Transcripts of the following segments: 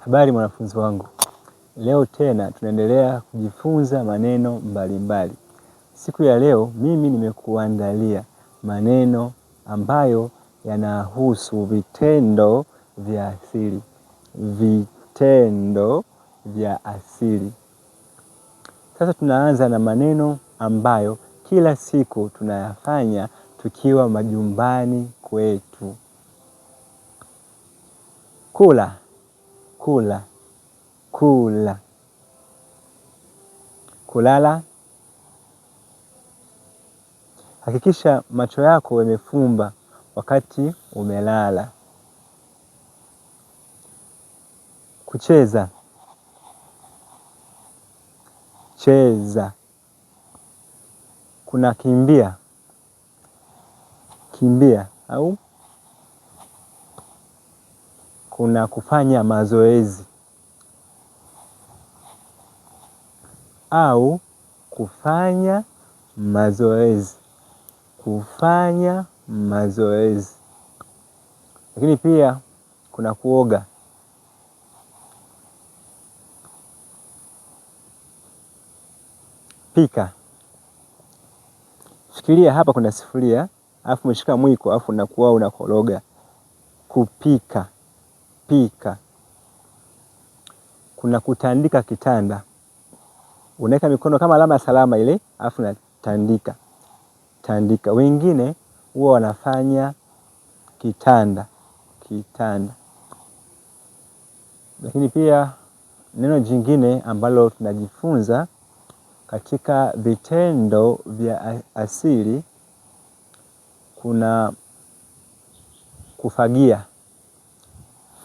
Habari mwanafunzi wangu, leo tena tunaendelea kujifunza maneno mbalimbali. Siku ya leo mimi nimekuandalia maneno ambayo yanahusu vitendo vya asili. Vitendo vya asili. Sasa tunaanza na maneno ambayo kila siku tunayafanya tukiwa majumbani kwetu. Kula, kula, kula. Kulala. Hakikisha macho yako yamefumba wakati umelala. Kucheza, cheza. Kuna kimbia, kimbia au kuna kufanya mazoezi au kufanya mazoezi, kufanya mazoezi. Lakini pia kuna kuoga. Pika. Fikiria hapa kuna sufuria, alafu umeshika mwiko, alafu unakuwa unakoroga. Kupika, pika. Kuna kutandika kitanda. Unaweka mikono kama alama ya salama ile, alafu unatandika. Tandika. Wengine huwa wanafanya kitanda, kitanda. Lakini pia neno jingine ambalo tunajifunza katika vitendo vya asili kuna kufagia,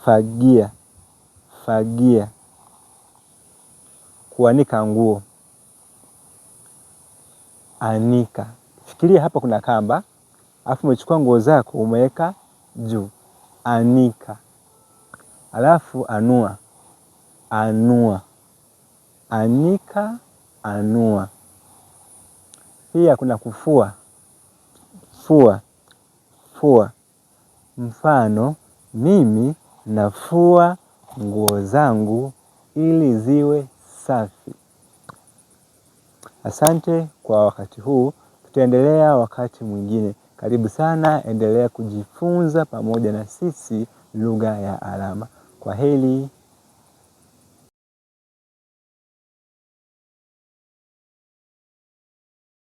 fagia, fagia. Kuanika nguo, anika. Fikiria hapa kuna kamba, alafu umechukua nguo zako umeweka juu, anika. Alafu anua, anua, anika, anua. Pia kuna kufua, fua, fua. Mfano, mimi nafua nguo zangu ili ziwe safi. Asante kwa wakati huu, tutaendelea wakati mwingine. Karibu sana, endelea kujifunza pamoja na sisi lugha ya alama. Kwaheri.